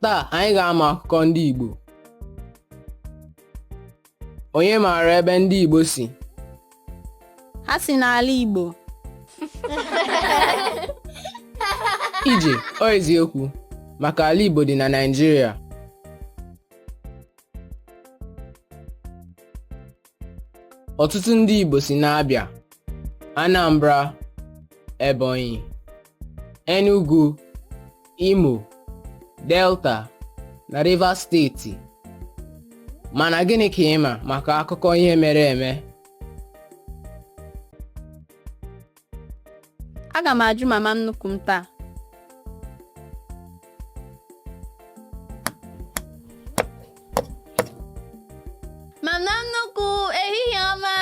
Taa anyị ga-amụ akụkọ ndị Igbo. Onye maara ebe ndị Igbo si? Ha si n'ala Igbo. Ije, ọ eziokwu, maka ala Igbo dị na Naịjirịa. Ọtụtụ ndị Igbo si n'Abịa, Anambra, Ebonyi, Enugu, Imo, Delta na Rivers steeti. Mana gịnị ka ị ma maka akụkọ ihe mere eme? Aga m ajụ mama nnukwu m taa. Mama nnukwu, ehihie ọma.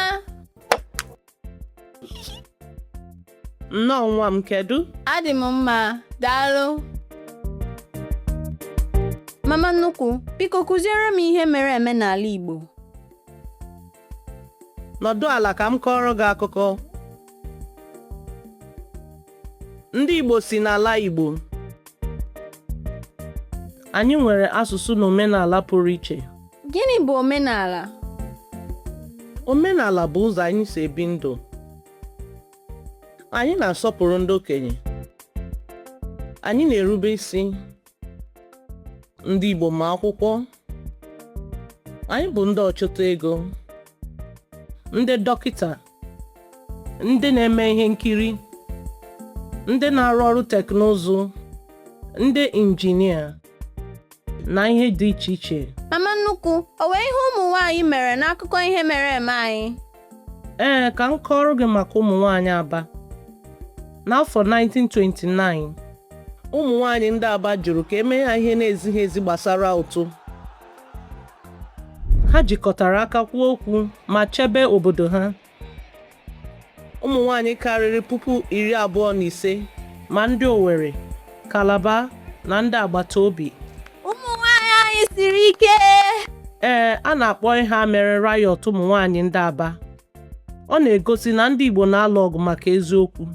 Nnọọ nwa m, kedu? Adị m mma, daalụ. Mama nnukwu, biko kụziere m ihe mere eme n'ala Igbo. Nọdụ ala ka m kọọrọ gị akụkọ. Ndị Igbo si n'ala Igbo. Anyị nwere asụsụ na omenala pụrụ iche. Gịnị bụ omenala? Omenala bụ ụzọ anyị si ebi ndụ. Anyị na-asọpụrụ ndị okenye. Anyị na-erube isi. Ndị Igbo ma akwụkwọ. Anyị bụ ndị ọchụta ego, ndị dọkịta, ndị na-eme ihe nkiri, ndị na-arụ ọrụ teknụzụ, ndị injinia na ihe dị iche iche. Mama nnukwu, o nwee ihe ụmụ nwaanyị mere n'akụkọ ihe mere eme anyị? Ee, ka m kọọrọ gị maka ụmụ nwaanyị Aba. N'afọ 1929, ụmụ nwaanyị ndị Aba jụrụ ka e mee ha ihe na-ezighị ezi gbasara ụtụ. Ha jikọtara aka kwuo okwu ma chebe obodo ha. Ụmụ nwaanyị karịrị 25,000 ma ndị Owerri, Calabar na ndị agbata obi. Ụmụ nwaanyị anyị siri ike! Ee, a na-akpọ ihe a mere riot ụmụ nwaanyị ndị Aba. Ọ na-egosi na ndị Igbo na-alụ ọgụ maka eziokwu.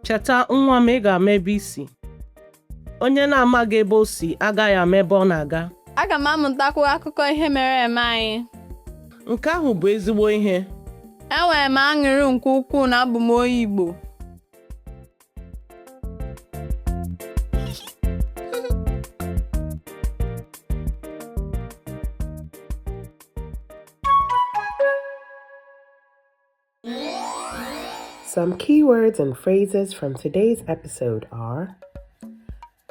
Cheta nwa m, ị ga-ama ebe i si. Onye na-amaghị ebe o si agaghị ama ebe ọ na-aga. Aga m amụtakwu akụkọ ihe mere eme anyị. Nke ahụ bụ ezigbo ihe. Enwere m aṅụrị nke ukwuu na abụ m onye Igbo. Some keywords and phrases from today's episode are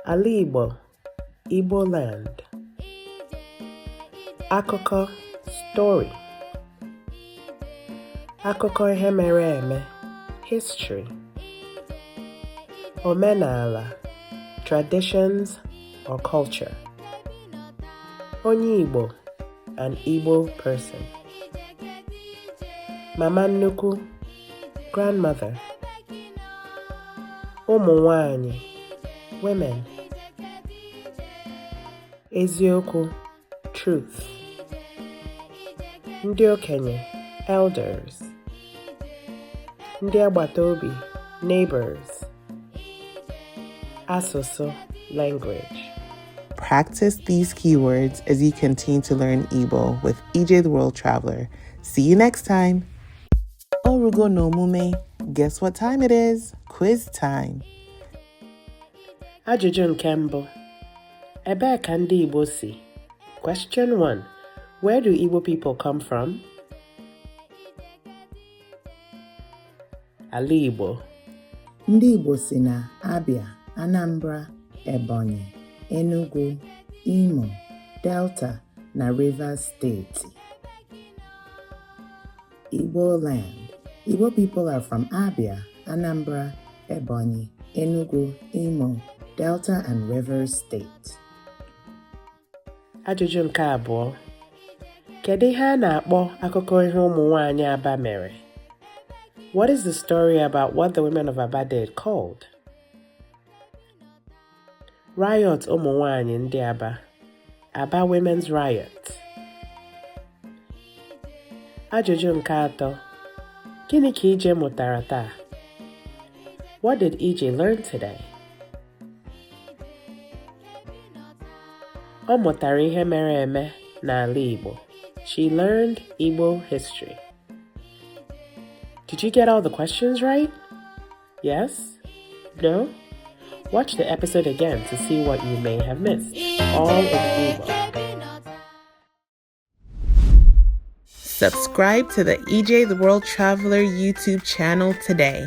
Ala Igbo, Igbo land, Akụkọ, story, Akụkọ ihe mere eme, history, Omenala, traditions or culture, Onye Igbo, an Igbo person, Mama Nnukwu, grandmother, Ụmụ nwanyị, women, Eziokwu, truth, Ndị okenye, elders, Ndị agbata obi, neighbors, Asụsụ, language. Practice these keywords as you continue to learn Igbo with EJ the World Traveler. See you next time. Orugo no mume. Guess what time it is? Quiz time. Ajụjụ nke mbụ. Ebee ka ndị Igbo si? Question 1. Where do Igbo people come from? Ala Igbo. Ndị Igbo si na Abia, Anambra, Ebonyi, Enugu, Imo, Delta na Rivers steeti. Igbo land. Igbo people are from Abia, Anambra, Ebonyi, Enugu, Imo, Delta and Rivers State. Ajụjụ nke abụọ. Kedu ihe a na-akpọ akụkọ ihe ụmụ nwanyị Aba mere? What is the story about what the women of Aba did called? Riot ụmụ nwanyị ndị Aba. Aba Women's Riot. Ajụjụ nke atọ. Gịnị ka Ije mụtara taa? What did Ije learn today? Ọ mụtara ihe mere eme n'ala Igbo. She learned Igbo history. Did you get all the questions right? Yes? No? Watch the episode again to see what you may have missed. All in Igbo. Subscribe to the EJ the World Traveler YouTube channel today.